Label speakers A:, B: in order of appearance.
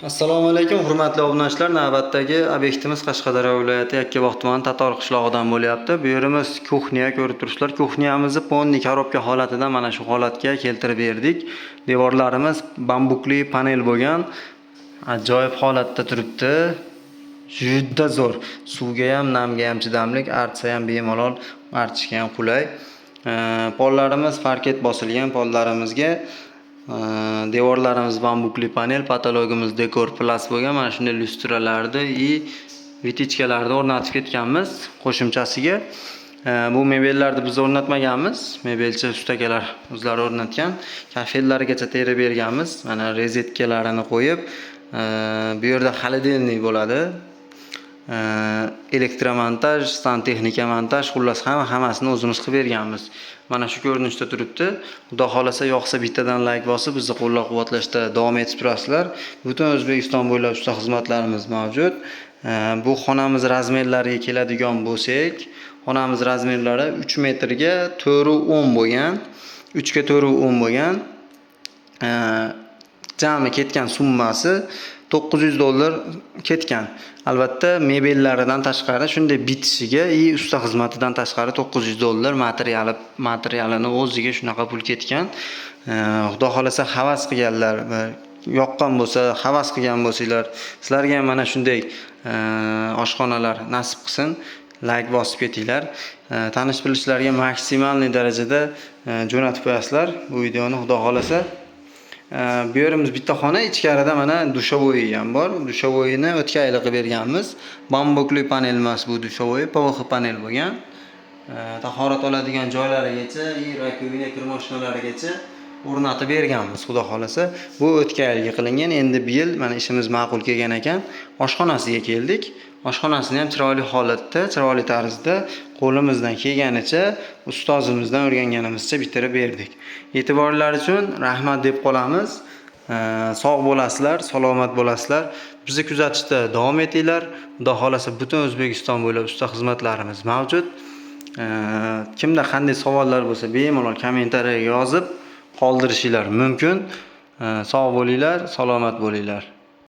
A: Assalomu alaykum, hurmatli obunachilar. Navbatdagi obyektimiz Qashqadaryo viloyati Yakkabog' tumani Tator qishlog'idan bo'lyapti. Bu yerimiz кухня, ko'rib turibsizlar. Кухня mizni полный коробка holatida mana shu holatga keltirib berdik. Devorlarimiz bambukli panel bo'lgan. Ajoyib holatda turibdi. Juda zo'r. Suvga ham, namga ham chidamli, artsa ham bemalol artishga ham qulay. Pollarimiz parket bosilgan pollarimizga. Devorlarimiz bambukli panel, потолок imiz Dekor Plus bo'lgan. Mana shunday lyustralarni и вытяжка larni o'rnatib ketganmiz qo'shimchasiga. Bu mebellarni biz o'rnatmaganmiz. Mebelchi ustakalar o'zlari o'rnatgan. Kafellargacha terib berganmiz. Mana rozetkalarini qo'yib, bu yerda холодильник bo'ladi. Elektromontaj, santexnika montaj, xullas hamma hammasini o'zimiz qilib berganmiz. Mana shu ko'rinishda turibdi. Xudo xohlasa, yoqsa bittadan layk bosib, bizni qo'llab-quvvatlashda davom etib turasizlar. Butun O'zbekiston bo'ylab usta xizmatlarimiz mavjud. Bu xonamiz размер lariga keladigan bo'lsak, xonamiz размер lari 3 metrga 4,10 bo'lgan. 3 ga 4,10 bo'lgan. Jami ketgan summasi 900 dollar ketgan. Albatta, mebellaridan tashqari, shunday bitishiga и usta xizmatidan tashqari 900 dollar materialini o'ziga shunaqa pul ketgan. Xudo xohlasa, havas qilganlar va yoqqan bo'lsa, havas qilgan bo'lsanglar, sizlarga ham mana shunday oshxonalar nasib qilsin. Layk bosib ketinglar. Tanish bilishlarga максимальный darajada jo'natib qo'yasizlar bu videoni, xudo xohlasa. Bu yerimiz bitta xona, ichkarida mana душевой ham bor. Душевой ni o'tgan yili qilib berganmiz. Bambukli panel emas bu душевой, PVC panel bo'lgan. Tahorat oladigan joylarigacha и раковина, kir moshinalarigacha o'rnatib berganmiz, xudo xohlasa. Bu o'tgan yilgi qilingan. Endi bu yil mana ishimiz ma'qul kelgan ekan. Oshxonasiga keldik. Oshxonasini ham chiroyli holatda, chiroyli tarzda qo'limizdan kelganicha, ustozimizdan o'rganganimizcha bitirib berdik. E'tiborlar uchun rahmat deb qolamiz. Sog' bo'lasizlar, salomat bo'lasizlar. Bizni kuzatishda davom etinglar. Xudo xohlasa, butun O'zbekiston bo'ylab usta xizmatlarimiz mavjud. Kimda qanday savollar bo'lsa, bemalol kommentariyaga yozib qoldirishinglar mumkin. Sog' bo'linglar, salomat bo'linglar.